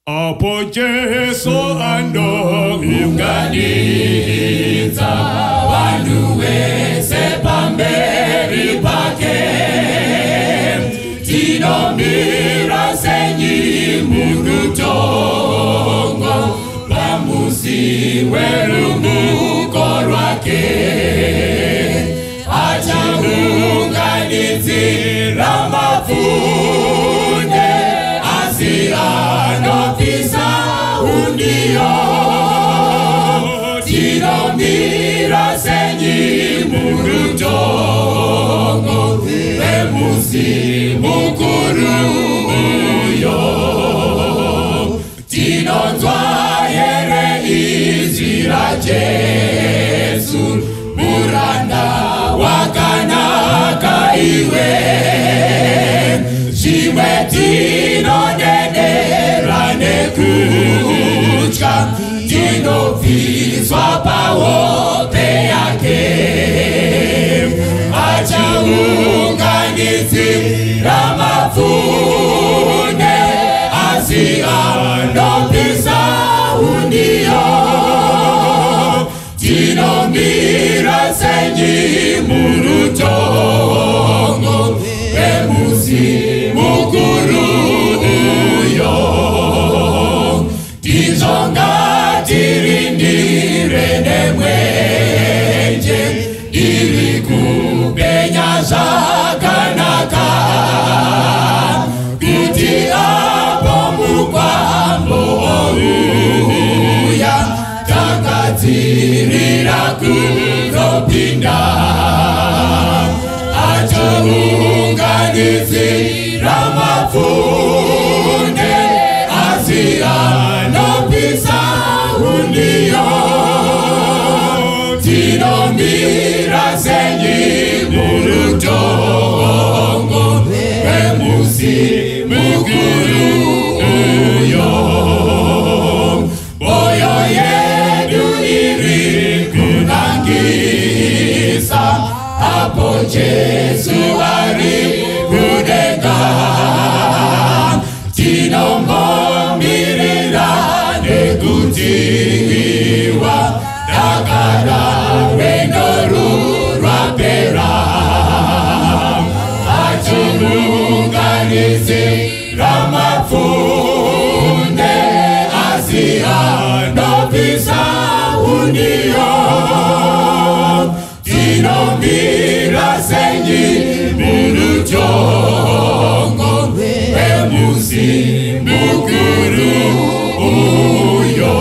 Apo Jesu anounganidza vanhu vese pamberi pake, tinomira senyi murutongo pamusi werumuko rwake. Achaunganidzira mapfunde, asi anopisa hundiyo. Tinomira senyi murutongo wemusi mukuru uyo. Tinonzwa here izwi raJesu, muranda wakanaka iwe. Zvimwe tinodedera nekutya, tinobviswa pahope yake. Achaunganidzira mapfunde, asi anopisa hundiyo. Tinomira senyi murutongo wemusi mukuru uyo. Ndizvo ngatirindire nemwenje iri kupenya zvakanaka, kuti apo mukwambo ouya takadzirira kunopinda. Achaunganidzira mapfunde, asi anopisa hundiyo. Tinomira senyi murutongo wemusi mukuru uyo. Moyo yedu iri kunangisa apo Jesu ari kudenga. Tinombomirira nekutiwa dakara rwendo rwapera. Achiunganidzira mapfunde, asi anopisa hundiyo. Tinomira senyi murutongo wemusi mukuru uyo.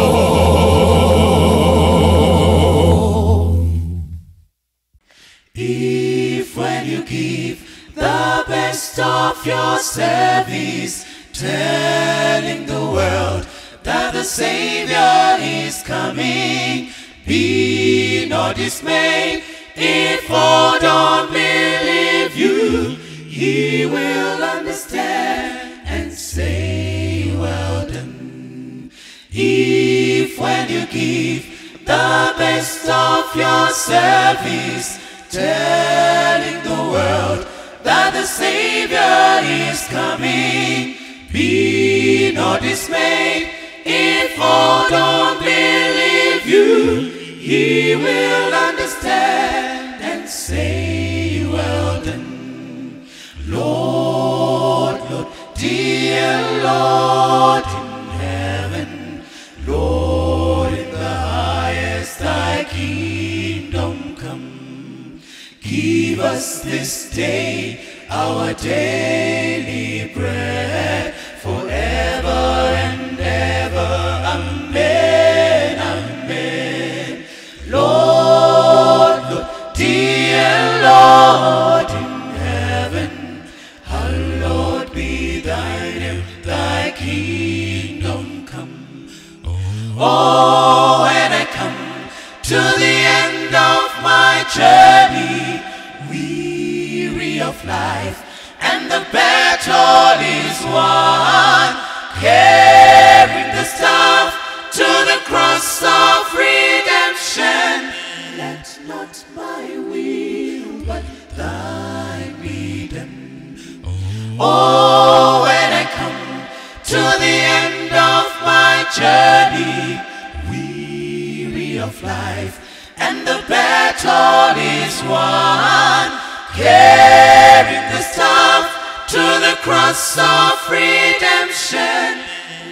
If when you give the best of your service, telling the world that the Savior is coming, be not dismayed if all don't believe you. He will understand and say, well done. If when you give the best of your service, telling the world that the Savior is coming, be not dismayed if all don't believe you. He will understand and say, well done. Lord, Lord, dear Lord in heaven, Lord in the highest, thy kingdom come. Give us this day our daily bread, forever and ever. Amen, amen. Lord, Lord, dear Lord in heaven, hallowed be thy name, thy kingdom come. Oh, when I come to the end of my journey, weary of life, and the battle is won, carrying the staff to the cross of redemption, let not my will but thine be done. Oh, when I come to the end of journey, weary of life, and the battle is won. Carrying the staff to the cross of redemption.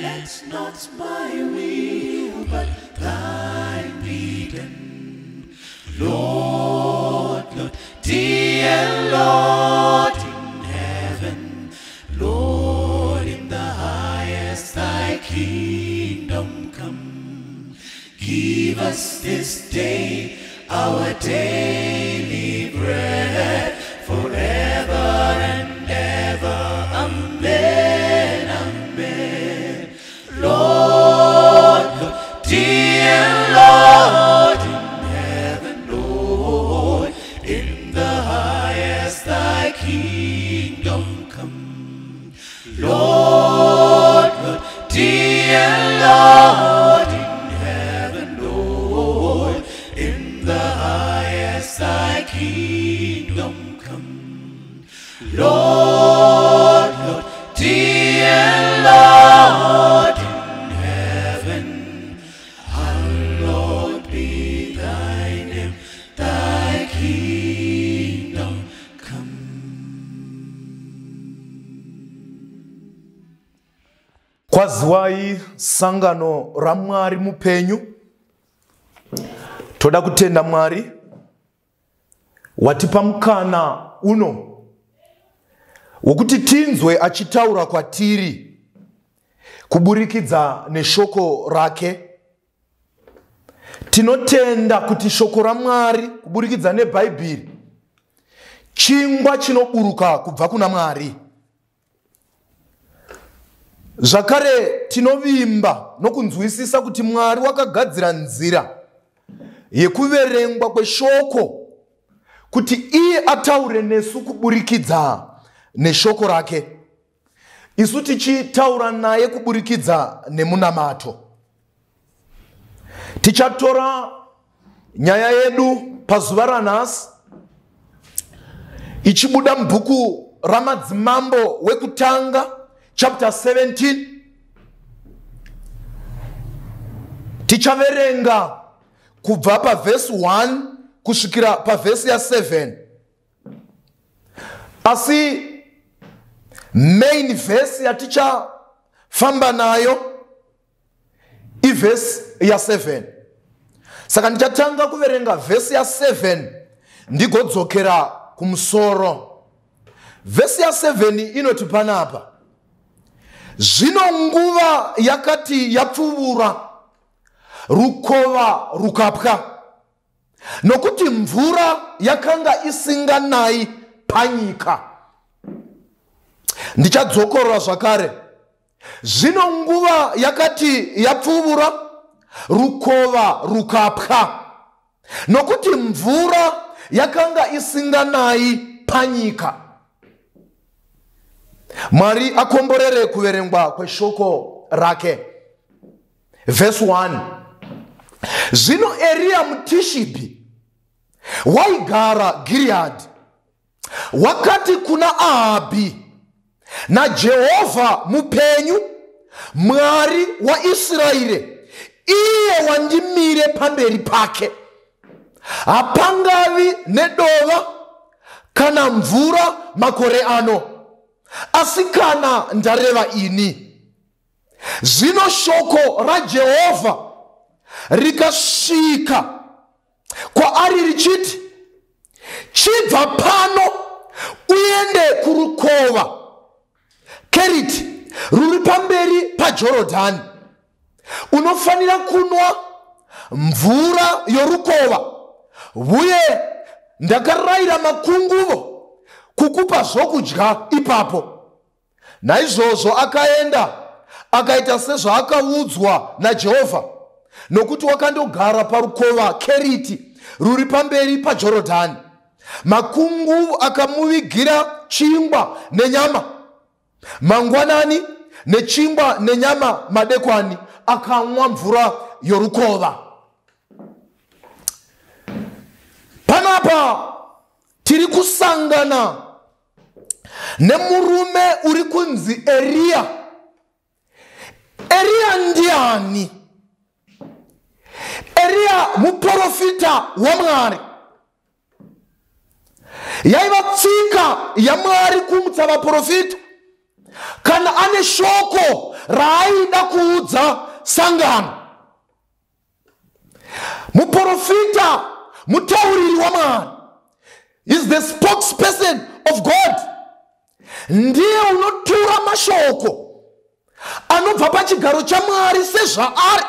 Let not my will, but thine be done. Lord, Lord, dear Lord in heaven, Lord in the highest, thy kingdom come. Give us this day our daily bread, forever and ever. Amen, amen. Lord, Lord, dear Lord in heaven, Lord, in the highest, thy kingdom come. Lord, Lord, dear Lord in heaven, Lord, in the highest, thy kingdom come. Lord, Lord, dear Lord in heaven, hallowed be thy name, thy kingdom come. Kwaziwai sangano raMwari mupenyu. Toda kutenda Mwari watipa mukana uno wokuti tinzwe achitaura kwatiri kuburikidza neshoko rake. Tinotenda kuti shoko raMwari kuburikidza neBhaibheri chingwa chinoburuka kubva kuna Mwari. Zvakare tinovimba nokunzwisisa kuti Mwari wakagadzira nzira yekuverengwa kweshoko kuti iye ataure nesu kuburikidza neshoko rake, isu tichitaura naye kuburikidza nemunamato. Tichatora nyaya yedu pazuva ranhasi ichibuda mubhuku raMadzimambo wekutanga chapter 17. Tichaverenga kubva pavhesi 1 kusvikira pavhesi ya 7. Asi main vhesi yatichafamba nayo ivhesi ya 7. Saka ndichatanga kuverenga vhesi ya 7 ndigodzokera kumusoro. Vhesi ya 7 inoti panapa: zvino nguva yakati yapfuvura, rukova rukapwa, nokuti mvura yakanga isinganayi panyika. Ndichadzokorora zvakare. Zvino nguva yakati yapfuvura, rukova rukapwa, nokuti mvura yakanga isinganayi panyika. Mwari akomborere kuverengwa kweshoko rake. Verse 1. Zvino Eria muTishibhi waigara Gilead, wakati kuna Ahabhi, naJehovha mupenyu, Mwari waIsraeri, iye wandimire pamberi pake, hapangavi nedova kana mvura makore ano, asi kana ndareva ini. Zvino shoko raJehovha rikasvika kwaari richiti, chibva pano uende kurukova Keriti ruri pamberi paJorodhani. Unofanira kunwa mvura yorukova, uye ndakarayira makunguvo kukupa zvokudya ipapo. Naizvozvo akaenda akaita sezvaakaudzwa naJehovha, nokuti wakandogara parukova Keriti ruri pamberi paJorodhani. Makunguvo akamuvigira chingwa nenyama mangwanani, nechingwa nenyama madekwani, akamwa mvura yorukova. Panapa tiri kusangana nemurume uri kunzi Eria. Eriya ndiani? Eriya muprofita waMwari. Yaiva tsika yaMwari kumutsa vaprofita kana ane shoko raaida kuudza sangano. Muprofita mutauriri waMwari, is the spokesperson of God. Ndiye unotura mashoko anobva pachigaro chaMwari sezvaari.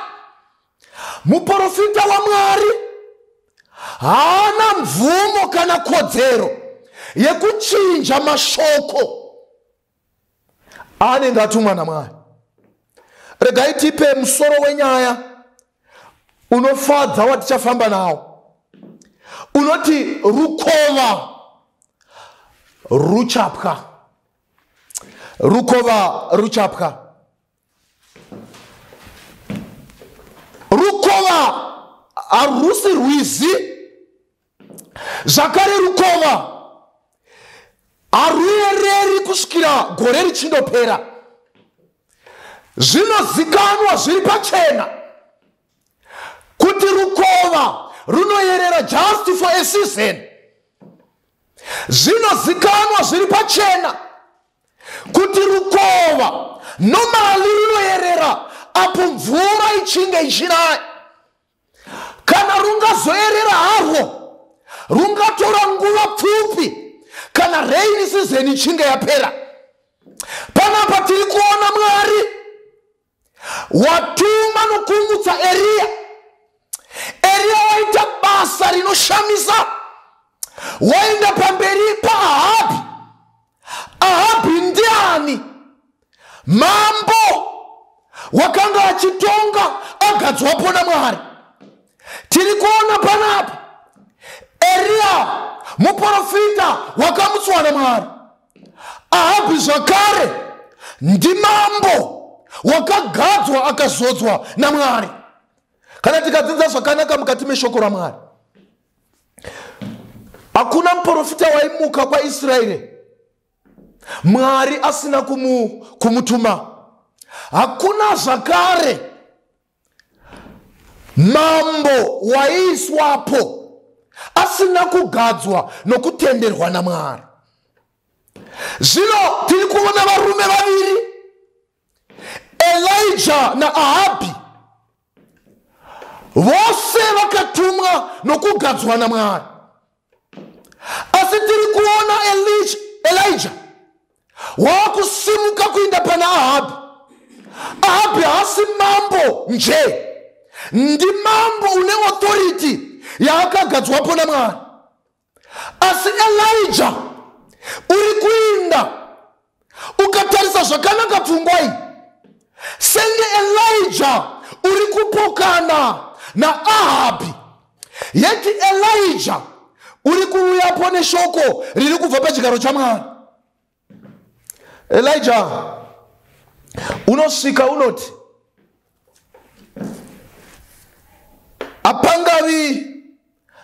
Muprofita waMwari haana mvumo kana kodzero yekuchinja mashoko aanenge atumwa naMwari. Regai tipe musoro wenyaya unofadza watichafamba nawo, unoti rukova ruchapwa. Rukova ruchapwa. Rukova harusi rwizi, zvakare rukova haruyereri kusvikira gore richindopera. Zvinozikanwa zviri pachena kuti rukova runoyerera just for a season. Zvinozikanwa zviri pachena kuti rukova normally runoyerera apo mvura ichinge ichinaya. Kana rungazoyerera harwo, rungatora nguva pfupi kana rainy season ichinge yapera. Panapa tiri kuona Mwari watuma nokumutsa Eriya. Eriya waita basa rinoshamisa, waenda pamberi paAhabhi. Ahabhi ndiani? Mambo wakanga achitonga agadzwapo naMwari. Tiri kuona panapa Eriya muprofita wakamutswa naMwari. Ahabhi zvakare ndimambo wakagadzwa akazodzwa naMwari. Kana tikadzidza zvakanaka mukati meshoko raMwari, hakuna muprofita waimuka kwaIsraeri Mwari asina kumutuma. Hakuna zvakare mambo waiiswapo asina kugadzwa nokutenderwa naMwari. Zvino tiri kuona varume vaviri, Elijah naAhabhi, vose vakatumwa nokugadzwa naMwari. Asi tiri kuona Elijah waakusimuka kuinda pana Ahabhi. Ahabhi haasi mambo nje, ndimambo une authority yaakagadzwapo naMwari. Asi Elijah uri kuinda, ukatarisa zvakanaka pfungwa iyi, senge Elijah uri kupokana naAhabhi, yeti Elijah uri kuuyapo neshoko riri kubva pachigaro chaMwari. Elijah unosvika unoti hapangavi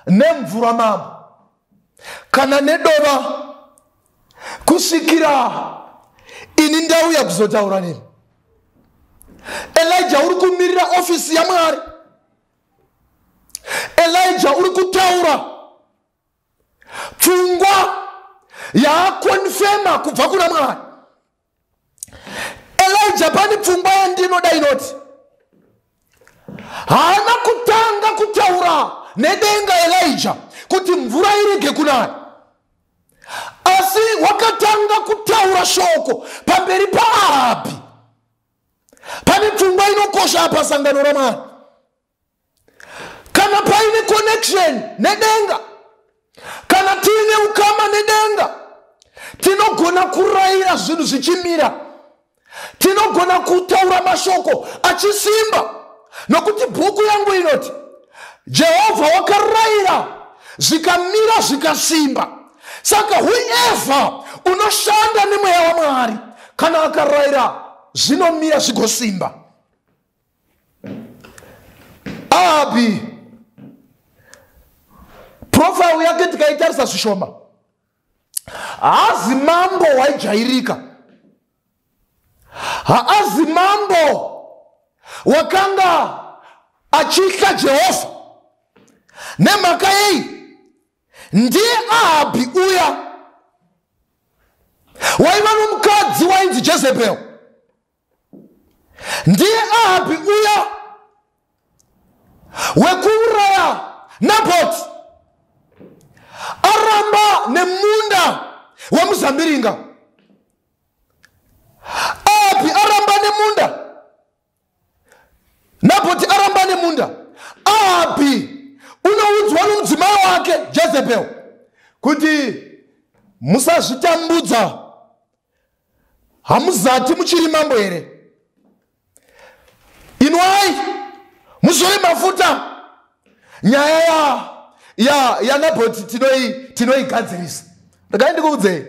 nemvura mambo kana nedova kusvikira ini ndauya kuzotaura nemi. Elijah uri kumirira ofisi yaMwari. Elijah uri kutaura pfungwa yaakonfema kubva kuna Mwari. Elijah pane pfungwa yandinoda inoti haana kutanga kutaura nedenga Elijah kuti mvura irege kunaya, asi wakatanga kutaura shoko pamberi paAhabhi. Pane pfungwa inokosha apa sangano raMwari. Kana paine connection nedenga, kana tiine ukama nedenga, tinogona kurayira zvinhu zvichimira, tinogona kutaura mashoko achisimba, nokuti bhuku yangu inoti Jehovha wakarayira zvikamira zvikasimba. Saka whoever unoshanda nemweya waMwari, kana akarayira zvinomira zvigosimba. Ahabhi profile yake tikaitarisa zvishoma, haazi mambo waijairika, haazi mambo Wakanga achitya Jehovha. Nemhaka yei? Ndiye Ahabhi uya waiva nomukadzi wainzi Jezebel. Ndiye Ahabhi uya wekuuraya Nabhoti, aramba nemunda wemuzambiringa. Ahabhi aramba nemunda, Nabhoti aramba nemunda. Ahabhi unoudzwa nomudzimai wake Jezebel kuti musazvitambudza, hamuzati muchiri mambo here? Inwai muzore mafuta. Nyaya yaNabhoti tinoigadzirisa. Regai ndikuudzei,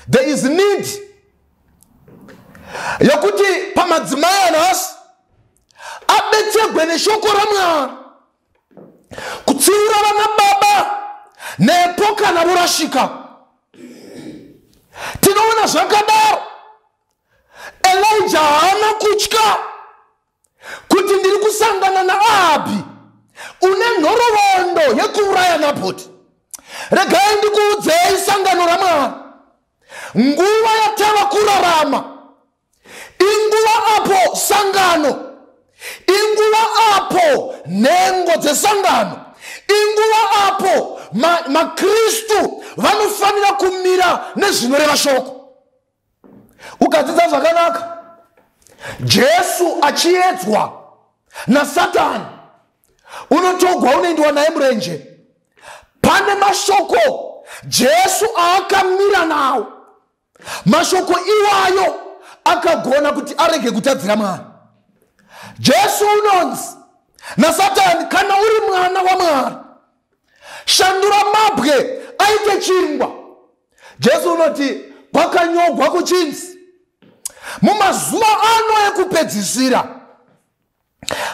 there is need yokuti pamadzimai anhasi abetserwe neshoko raMwari kutsiura vana baba nepo kana vorashika. Tinoona zvakadaro. Elijah haana kutya kuti ndiri kusangana naAhabhi une nhoroondo yekuuraya Nabhoti. Regai ndikuudzei, sangano raMwari, nguva yatava kurarama inguva apo sangano, inguva apo nhengo dzesangano, inguva apo maKristu vanofanira kumira nezvinoreva shoko. Ukadzidza zvakanaka, Jesu achiedzwa naSatani, unotogwa unoendiwa naye murenje. Pane mashoko Jesu aakamira nawo, mashoko iwayo akagona kuti arege kutadzira Mwari. Jesu unonzi naSatani, kana uri mwana waMwari, shandura mabwe aite chingwa. Jesu unoti kwakanyogwa kuchinzi mumazuva ano ekupedzisira,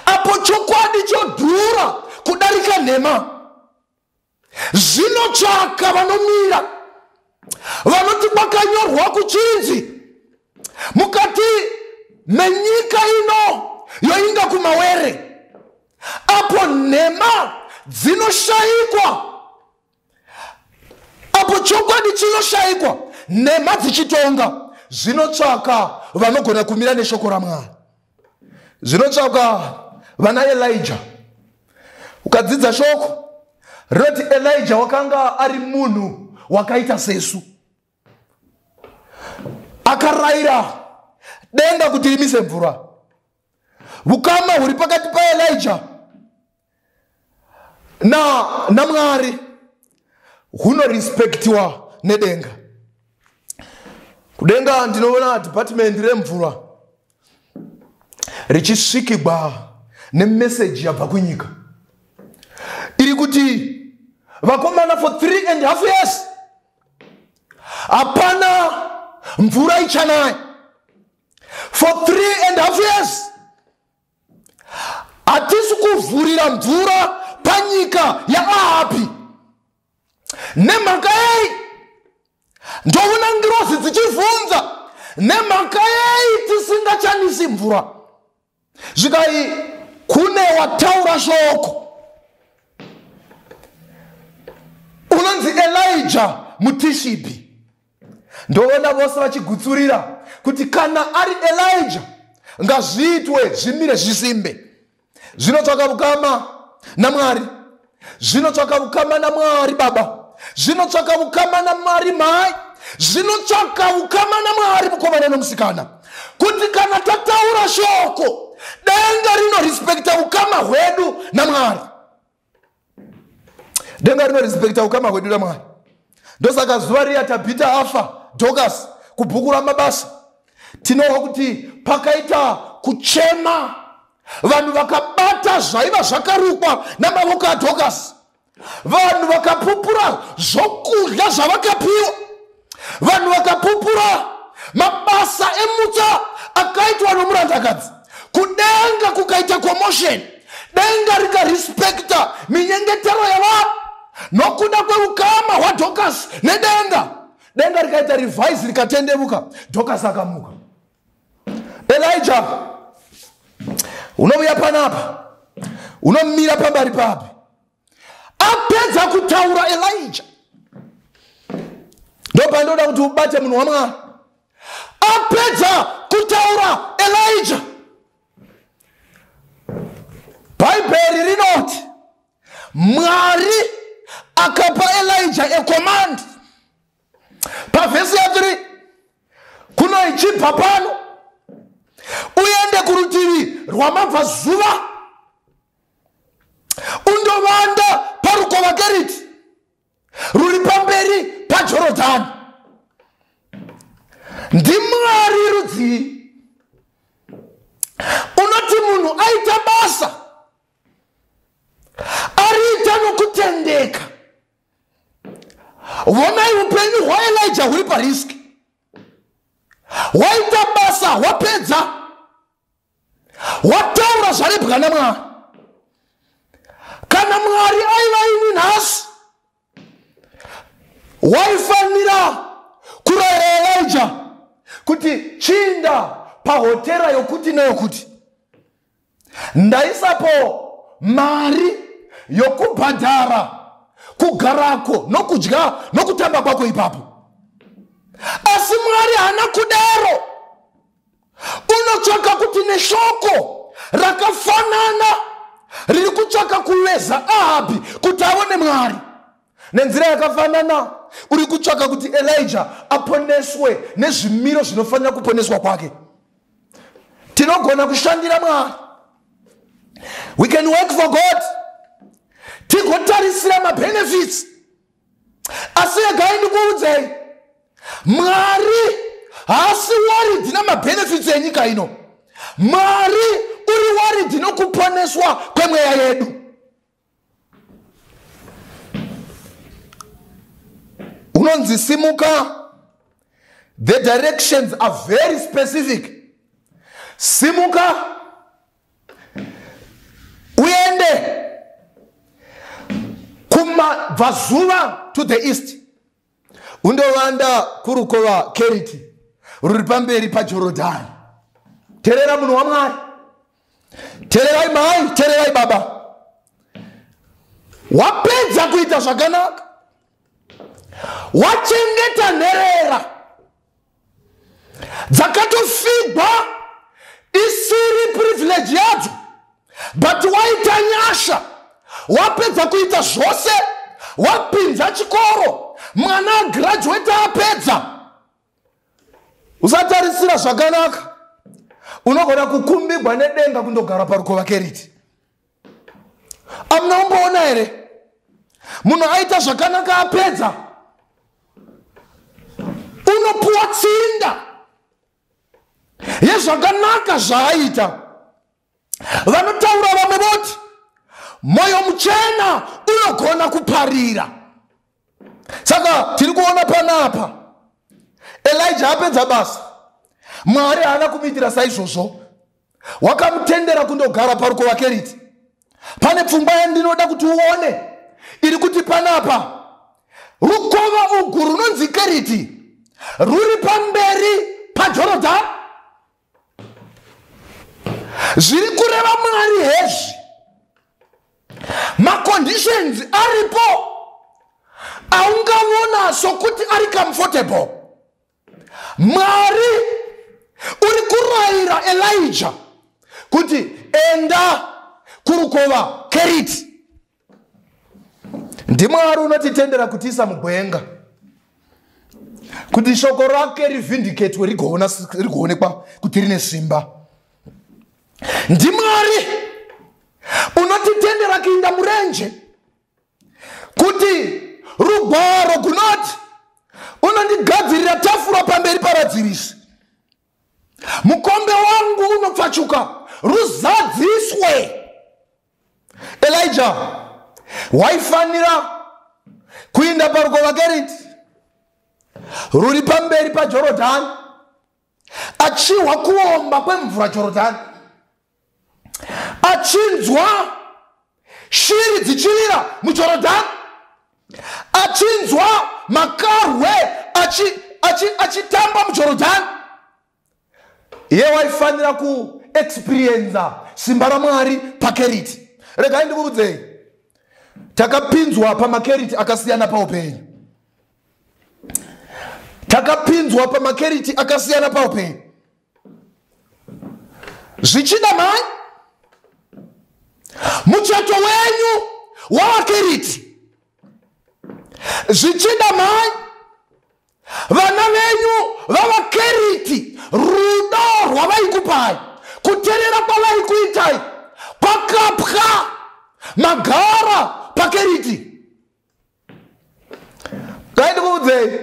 apo chokwadi chodhura kudarika nhema, zvinotsvaka vanomira vanoti kwakanyorwa kuchinzi mukati menyika ino yoinga kumawere, apo nhema dzinoshayikwa, apo chokwadi chinoshayikwa, nhema dzichitonga, zvinotsvaka vanogona kumira neshoko raMwari. Zvinotsvaka vana Elijah. Ukadzidza shoko rinoti Elijah wakanga ari munhu wakaita sesu, akarayira denga kuti rimise mvura. Vukama huri pakati paElijah naMwari hunorespektiwa nedenga. Kudenga ndinoona department remvura richisvikigwa nemeseji yabva kunyika iri kuti vakomana, for 3.5 years hapana mvura ichanaya. For 3.5 years hatisi kuvhurira mvura panyika yaAhabhi. Nemhaka yei? Ndoona ngirozi dzichivhunza, nemhaka yei tisingachanisi mvura? Zvikai kune wataura shoko unonzi Elijah muTishibi. Ndoona vose vachigutsurira kuti kana ari Elijah ngazviitwe zvimire zvisimbe. Zvinotsvaka vukama naMwari, zvinotsvaka vukama naMwari baba, zvinotsvaka vukama naMwari mai, zvinotsvaka vukama naMwari mukomana nomusikana, kuti kana tataura shoko denga rinorespekta ukama hwedu naMwari. Denga rinorespekta ukama hwedu naMwari. Ndosaka zuva riya Tabhita afa Dorcas kubhuku raMabasa, tinoona kuti pakaita kuchema, vanhu vakabata zvaiva zvakarukwa namavoko aDorcas, vanhu vakapupura zvokudya zvavakapiwa, vanhu vakapupura mabasa emutsa akaitwa nomurandakadzi. Kudenga kukaita commotion, denga rikarespekta minyengetero yavanhu nokuda kweukama hwaDorcas nedenga. Denga rikaita revise, rikatendevuka, Dorcas akamuka. Elijah Unouya panapa, unomira pamberi papi. Apedza kutaura Elijah, ndopandoda kuti ubate munhu waMwari. Apedza kutaura Elijah, Bhaibheri rinoti Mwari akapa Elijah a command. Pavhesi ya3, kuno ichibva pano uende kurutivi rwamabvazuva, undovanda parukova Keriti ruri pamberi paJorodhani. NdiMwari rudzii unoti munhu aita basa ariita nokutendeka? Vonai upenyu hwaElijah huri pariski. Waita basa, wapedza, wataura zvarebwa naMwari. Kana Mwari aiva ini nhasi, waifanira kurayira Elijah kuti chinda pahotera yokuti neyokuti, ndaisapo mari yokubhadhara kugarako nokudya nokutamba kwako ipapo. Asi Mwari haana kudaro. Unotsvaka kuti neshoko rakafanana riri kutsvaka kuveza Ahabhi kuti aone Mwari, nenzira yakafanana uri kutsvaka kuti Elijah aponeswe nezvimiro zvinofanira kuponeswa kwake. Tinogona kushandira Mwari, we can work for God, tigotarisira mabenefits, asi regai ndikuudzei, Mwari haasi worried namabenefits enyika ino. Mwari uri worried nokuponeswa kwemweya yedu. Unonzi simuka. The directions are very specific. Simuka uende kumabvazuva, to the east, undovanda kurukova Keriti ruri pamberi paJorodhani. Teerera munhu waMwari, teererai mai, teererai baba. Wapedza kuita zvakanaka, wachengeta nherera dzakatofigwa isiri privilege yadzo, but waita nyasha, wapedza kuita zvose, wapinza chikoro, mwana agraduate, apedza. Usatarisira zvakanaka. Unogona kukumbigwa nedenga kundogara parukova Keriti. Amuna umboona here munhu aita zvakanaka, apedza, unopuwa tsinda yezvakanaka zvaaita? Vanotaura vamwe voti mwoyo muchena unogona kuparira. Saka tiri kuona panapa Elijah apedza basa. Mwari haana kumuitira saizvozvo, wakamutendera kundogara parukova Keriti. Pane pfungwa yandinoda kuti uone iri kuti panapa rukova ugu runonzi Keriti ruri pamberi paJorodhani. Zviri kureva Mwari hezvi maconditions aripo aungaona sokuti ari comfortable. Mwari uri kurayira Elijah kuti enda kurukova Keriti. NdiMwari unotitendera kutiisa mugwenga kuti shoko rake rivhindiketwe, rigoonekwa kuti rine simba. NdiMwari unotitendera kuinda murenje kuti rugwaro gunoti unondigadzirira tafura pamberi paradzirisi, mukombe wangu unopfachuka, ruzadziswe. Elijah waifanira kuinda parukova Keriti ruri pamberi paJorodhani, achihwa kuomba kwemvura Jorodhani, achinzwa shiri dzichirira muJorodhani, achinzwa makarwe achitamba muJorodhani. Iye waifanira kuexperiensa. kuexperienza simba raMwari paKeriti. Regai ndikuudzei, takapinzwa pamaKeriti akasiyana paupenyu. Takapinzwa pamaKeriti akasiyana paupenyu. Zvichida mai, muchato wenyu wavaKeriti. Zvichida mai, vana venyu vavaKeriti. Rudo rwavaikupai, kuterera kwavaikuitai kwakapwa, magara paKeriti. Dai ndikuudzei,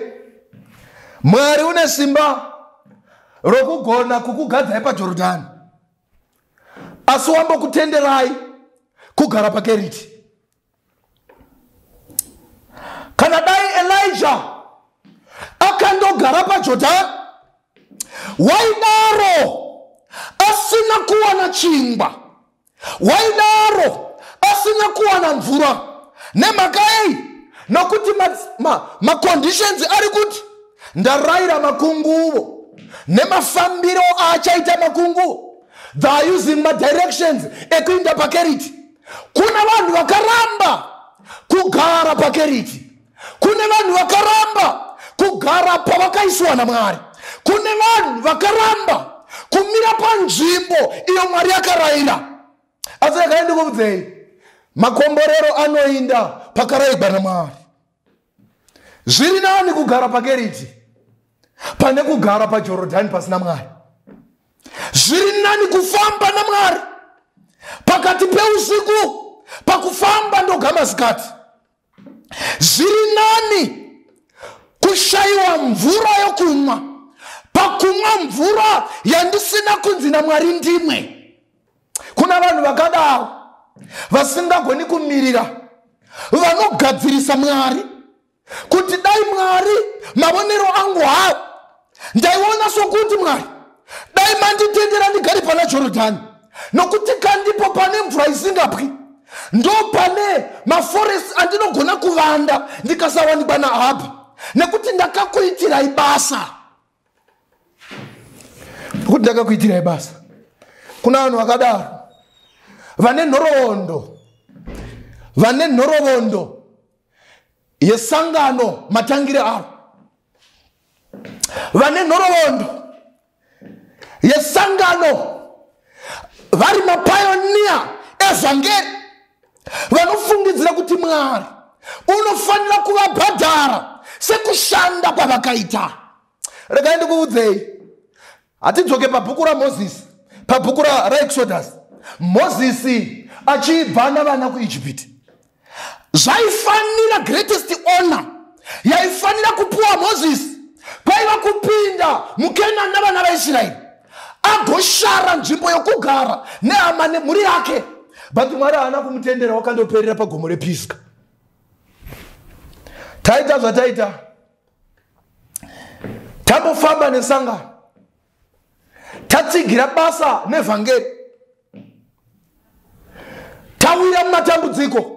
Mwari une simba rokugona kukugadzai paJorodhani, asi wambokutenderai kugara paKeriti. Kana dai Elijah akandogara paJodhani, waidaro asina kuwana chingwa, waidaro asina kuwana mvura. Nemhaka yei? Nokuti maconditions ari kuti ndarayira makunguvo nemafambiro aachaita makunguvo. They are using madirections ekuinda paKeriti. Kuna vanhu vakaramba kugara paKeriti. Kune vanhu vakaramba kugara pavakaiswa naMwari. Kune vanhu vakaramba kumira panzvimbo iyo Mwari akarayira. Asi regai ndikuudzei, makomborero anoinda pakarayigwa naMwari. Zviri nani kugara paKeriti pane kugara paJorodhani pasina Mwari. Zviri nani kufamba naMwari pakati peusiku pakufamba ndoga masikati. Zviri nani kushayiwa mvura yokumwa pakumwa mvura yandisina kunzi naMwari ndimwe. Kuna vanhu vakadaro vasingagoni kumirira, vanogadzirisa Mwari kuti dai Mwari mavonero angu hawo ndaiona sokuti Mwari dai manditendera ndigare pana Jorodhani, nokuti kandipo pane mvura isingapwi, ndo pane maforest andinogona kuvanda ndikasawanikwa naAhabhi, nekuti ndakakuitirai basa. Nokuti ndakakuitirai basa. Kuna vanhu vakadaro vane nhoroondo, vane nhoroondo yesangano matangire aro, vane nhoroondo yesangano, vari mapioneer evhangeri, vanofungidzira kuti Mwari unofanira kuvabhadhara sekushanda kwavakaita. Regai ndikuudzei, hatidzoke pabhuku raMozisi, pabhuku raExodus. Mozisi achibva navana kuIjipiti, zvaifanira greatest honor yaifanira kupuwa Mozisi kwaiva kupinda muKenani navana vaIsraeri, agoshara nzvimbo yokugara nehama nemhuri yake. But Mwari haana kumutendera, wakandoperera pagomo rePisga. Taita zvataita, tambofamba nesangano, tatsigira basa nevhangeri, tawira mumatambudziko.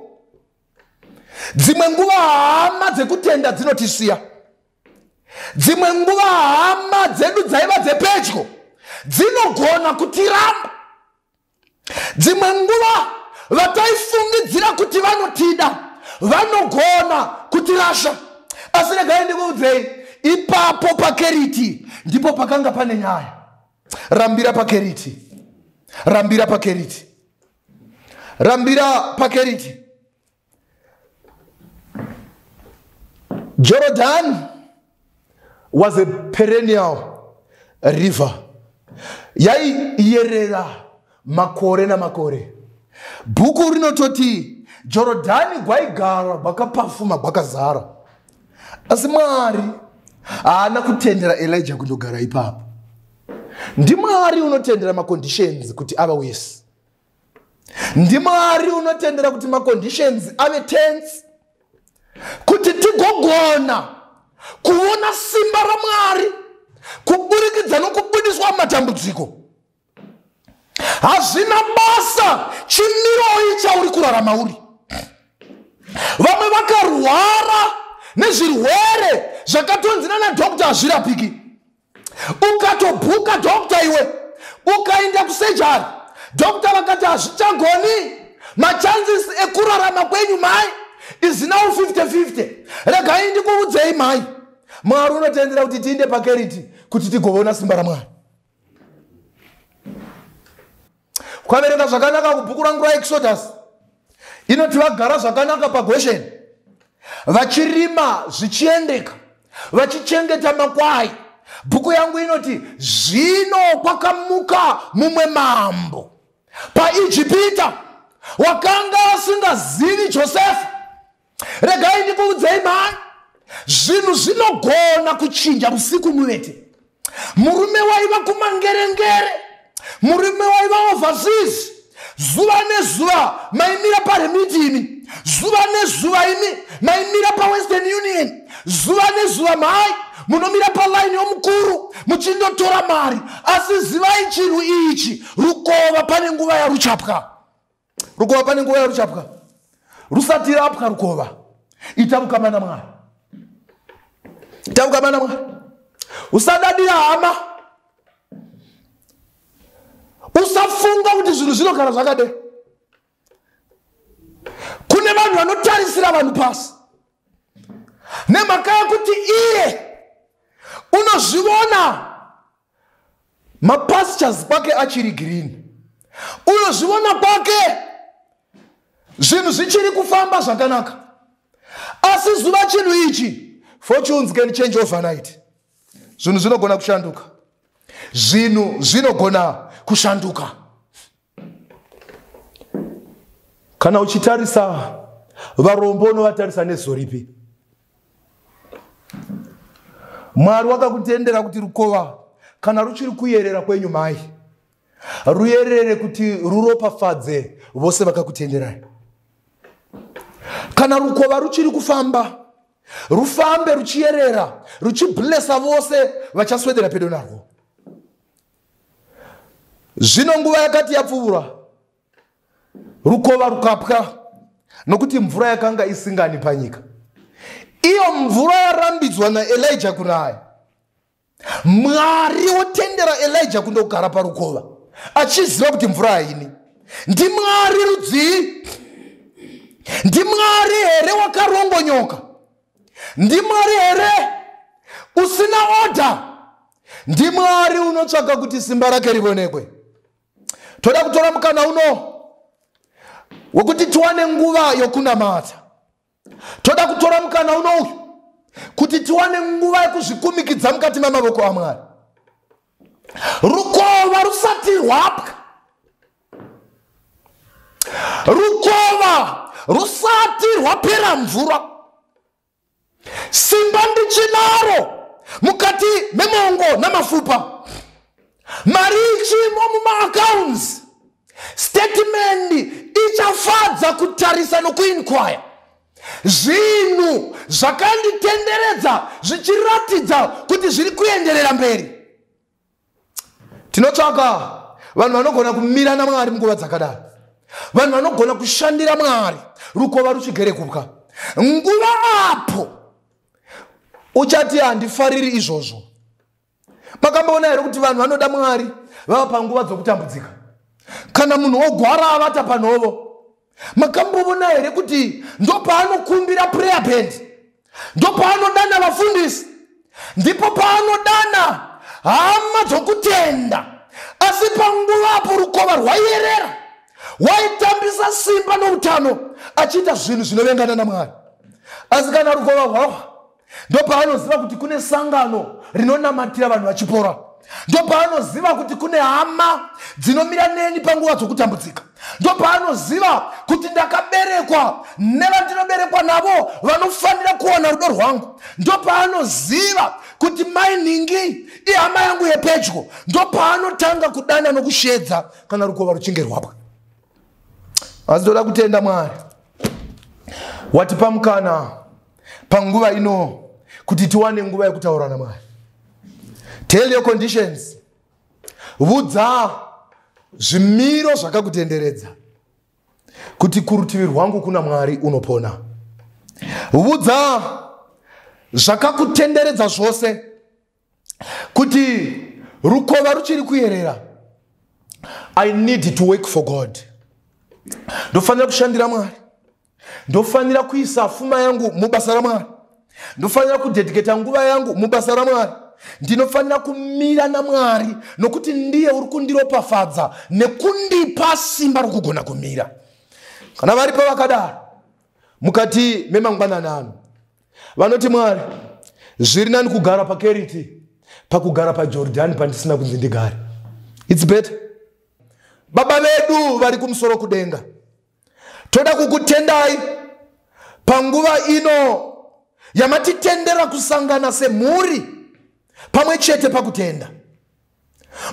Dzimwe nguva hama dzekutenda dzinotisiya, dzimwe nguva hama dzedu dzaiva dzepedyo dzinogona kutiramba, dzimwe nguva vataifungidzira kuti vanotida vanogona kutirasha. Asi regai ndikuudzei, ipapo paKeriti ndipo pakanga pane nyaya. Rambira paKeriti, rambira paKeriti, rambira paKeriti. Jordan was a perennial river yaiyerera makore namakore. Bhuku rinototi Jorodhani gwaigara gwakapafuma gwakazara, asi Mwari haana kutendera Elijah kundogara ipapo. NdiMwari unotendera maconditions kuti ava wese. NdiMwari unotendera kuti maconditions ave tense, kuti tigogona kuona simba raMwari kuburikidza nokubudiswa matambudziko. Hazvina basa chimiroi chauri kurarama uri. Vamwe vakarwara nezvirwere zvakatonzi nana doctor hazvirapiki. Ukatobhuka doctor iwe, Ukaenda kusejari, dokta vakati hazvichagoni, machances ekurarama kwenyu mai is now 50-50. Regai ndikuudzei mai, Mwari unotendera kuti tiinde pakeriti kuti tigovona simba raMwari. Ukaverenga zvakanaka kubhuku rangu raExodus, inoti vagara zvakanaka paGosheni, vachirima zvichiendeka, vachichengeta makwai. Bhuku yangu inoti zvino kwakamuka mumwe mambo paIjipita wakanga asingazivi Josefa. Regai ndikuudzei mhani, zvinhu zvinogona kuchinja usiku muvete. Murume waiva kumangerengere, murume waiva overseas, zuva nezuva maimira paremiti imi, zuva nezuva imi maimira paWestern Union, zuva nezuva mhai munomira palaini yomukuru muchindotora mari. Asi zivai chinhu ichi, rukova pane nguva yaruchapwa, rukova pane nguva yaruchapwa. Rusati rapwa rukova, ita mukama naMwari, ita mukama naMwari. Usadadira hama, usafunga kuti zvinhu zvinogara zvakadai. Kune vanhu vanotarisira vanhu pasi nemhaka yekuti iye unozviona mapastures kwake achiri green, unozviona kwake zvinhu zvichiri kufamba zvakanaka. Asi zuva chinhu ichi, fortunes can change overnight. Zvinhu zvinogona kushanduka, zvinhu zvinogona kushanduka. Kana uchitarisa varombo, unovatarisa nezuva ripi? Mwari wakakutendera kuti rukova kana ruchiri kuyerera kwenyu mai, ruyerere kuti ruropafadze vose vakakutenderai. Kana rukova ruchiri kufamba, rufambe ruchiyerera, ruchiblesa vose vachaswedera pedo narwo. Zvino nguva yakati yapfuura, rukova rukapwa, nokuti mvura yakanga isingani panyika. Iyo mvura yarambidzwa naElija kunaya, Mwari wotendera Elija kundogara parukova achiziva kuti mvura haini. NdiMwari rudzii? NdiMwari here wakarongonyoka? NdiMwari here usina odha? NdiMwari unotsvaka kuti simba rake rivonekwe. Toda kutora mukana uno wekuti tiwane nguva yokunamata. Toda kutora mukana uno uyu kuti tiwane nguva yekuzvikumikidza mukati memavoko aMwari. Rukova rusati rwapwa, rukova rusati rwapera mvura, simba ndichinaro mukati memongo namafupa, mari ichimo mumaaccounts, statement ichafadza kutarisa nokuinquire, zvinhu zvakanditenderedza zvichiratidza kuti zviri kuenderera mberi. Tinotsvaka vanhu vanogona kumira naMwari munguva dzakadaro, vanhu vanogona kushandira Mwari rukova ruchigere kupwa. Nguva apo uchati handifariri izvozvo. Makamboona here kuti vanhu vanoda Mwari vava panguva dzokutambudzika? Kana munhu ogwara avata panhovo, makamboona here kuti ndopaanokumbira prayer band, ndopaanodana vafundisi, ndipo paanodana hama dzokutenda? Asi panguva apo rukova rwaiyerera, waitambisa simba noutano achiita zvinhu zvinovengana naMwari. Asi kana rukova rwawa, ndopaanoziva kuti kune sangano rinonamatira vanhu vachipora, ndopaanoziva kuti kune hama dzinomira neni panguva dzokutambudzika, ndopaanoziva kuti ndakaberekwa nevandinoberekwa navo vanofanira kuwana rudo rwangu, ndopaanoziva kuti mai nhingi ihama yangu yepedyo. Ndopaanotanga kudana nokushedza kana rukova ruchinge rwapwa. Asi toda kutenda Mwari watipa mukana panguva ino kuti tiwane nguva yekutaura naMwari. Tell your conditions, vudza zvimiro zvakakutenderedza kuti kurutivi rwangu kuna Mwari unopona. Vudza zvakakutenderedza zvose kuti rukova ruchiri kuyerera. I need to work for God. Ndofanira kushandira Mwari. Ndofanira kuisa fuma yangu mubasa raMwari. Ndofanira kudedicata nguva yangu mubasa raMwari. Ndinofanira kumira naMwari nokuti ndiye uri kundiropafadza nekundipa simba rokugona kumira. Kana varipo vakadaro mukati memangwanani ano vanoti, Mwari, zviri nani kugara paKeriti pakugara paJorodhani pandisina kunzi ndigare. It's better. Baba vedu vari kumusoro kudenga, toda kukutendai panguva ino yamatitendera kusangana semhuri pamwe chete pakutenda.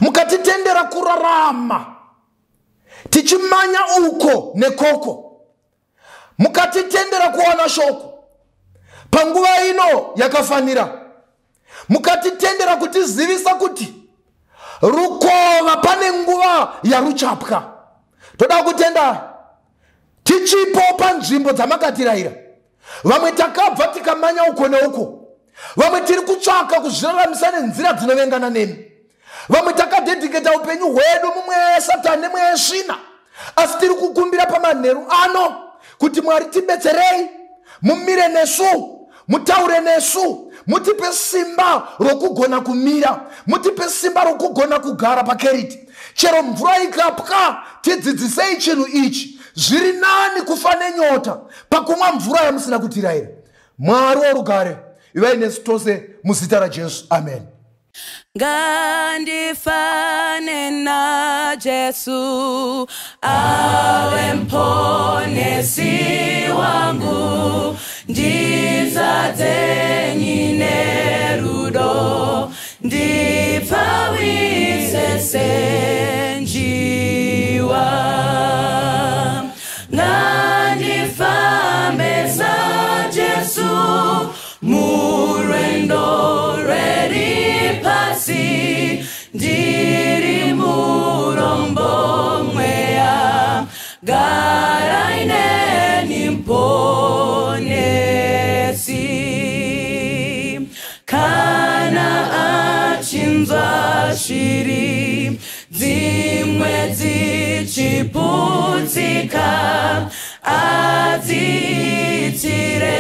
Mukatitendera kurarama tichimanya uko nekoko, mukatitendera kuwana shoko panguva ino yakafanira, mukatitendera kutizivisa kuti rukova pane nguva yaruchapwa. Toda kutenda tichipo panzvimbo dzamakatirayira. Vamwe takabva tikamanya uko neuko, vamwe tiri kutsvaka kuzviraramisa nenzira dzinovengana nemi, vamwe takadedicata upenyu hwedu mumweya yasatani nemweya yesvina, asi tiri kukumbira pamanheru ano kuti Mwari tibetserei, mumire nesu, mutaure nesu, mutipe simba rokugona kumira, mutipe simba rokugona kugara paKeriti. Chero mvura ikapwa, tidzidzisei chinhu ichi: zviri nani kufa nenyota pakumwa mvura yamusina kutirayira. Mwari worugare, ivai nesu tose muzita raJesu, amen. Ngandifane na Jesu, awe mponesi wangu, ndizadze nerudo, ndipfawise senjiwa. Ngandifambe sa Jesu murwendo rweri pasi, ndiri murombo mweya, garai neni mponesi. Kana achinzwa shiri dzimwe dzichiputsika, adziitire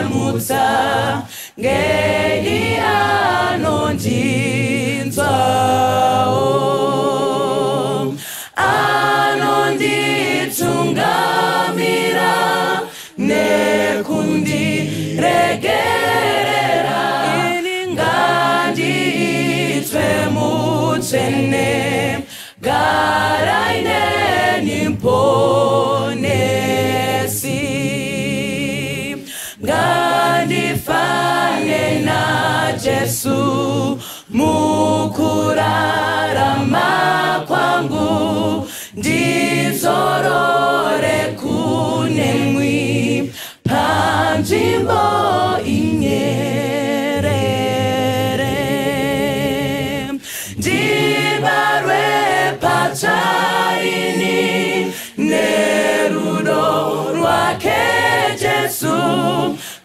mutsa, ngeni anondinzwawo, anonditungamira nekundiregerera. Ini ngandiitwe mutsvene, garai neni mponesi. Ngandifane na Jesu mukurarama kwangu, ndizorore kunemwi panzvimbo inyerere, ndibarwe patsva ini nerudo rwake Jesu,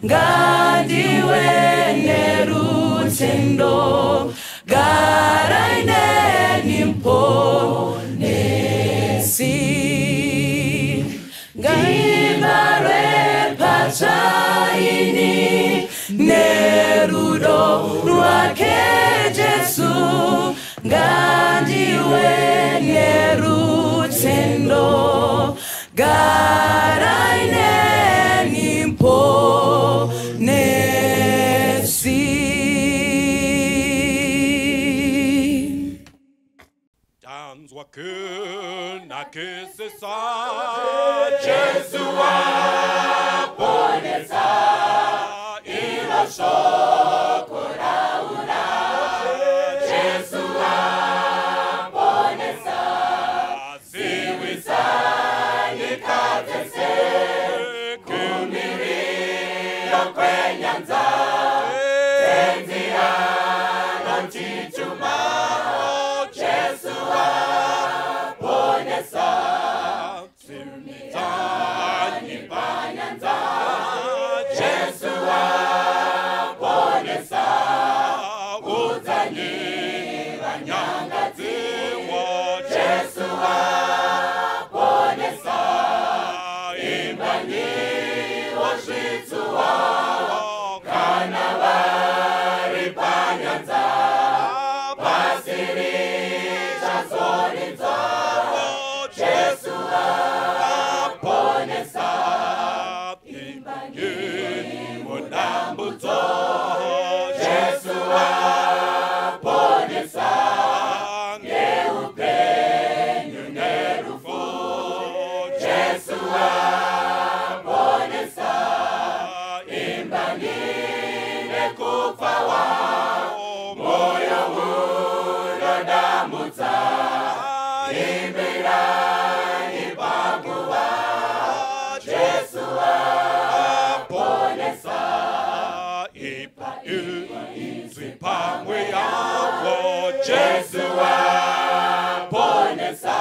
ngandiwe nerutendo, garai neni mponesi. Ndibarwe patsva ini nerudo rwake Jesu, ngandiwe nerutendo, garai neni mponesi. Tanzwa kunakisisa Jesu aponesa, iro shoko raura. Jesu aponesa, ziwisa nyika dzese, kumirira kwenyanza, tenzi anotituma. Jesu aponesa, simitani panyanza. Jesu aponesa, Jesu aponesa, imbani nekupfawa, moyo unodamutsa, imbirai paguva, Jesu aponesa, ipa izwi pamwe yako Jesu aponesa,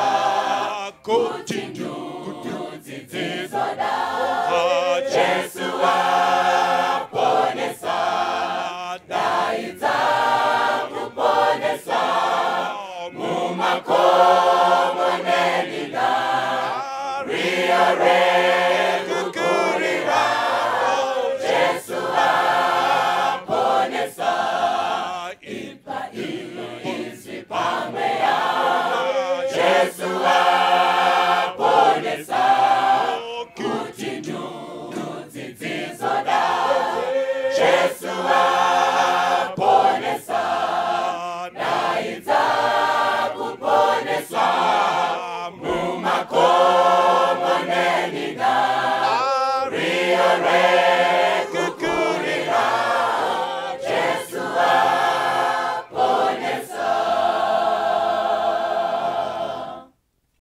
kuti ndudzi dzizoda, Jesu Jesu aponesa, daidza kuponesa, mumakomo neminda, Rio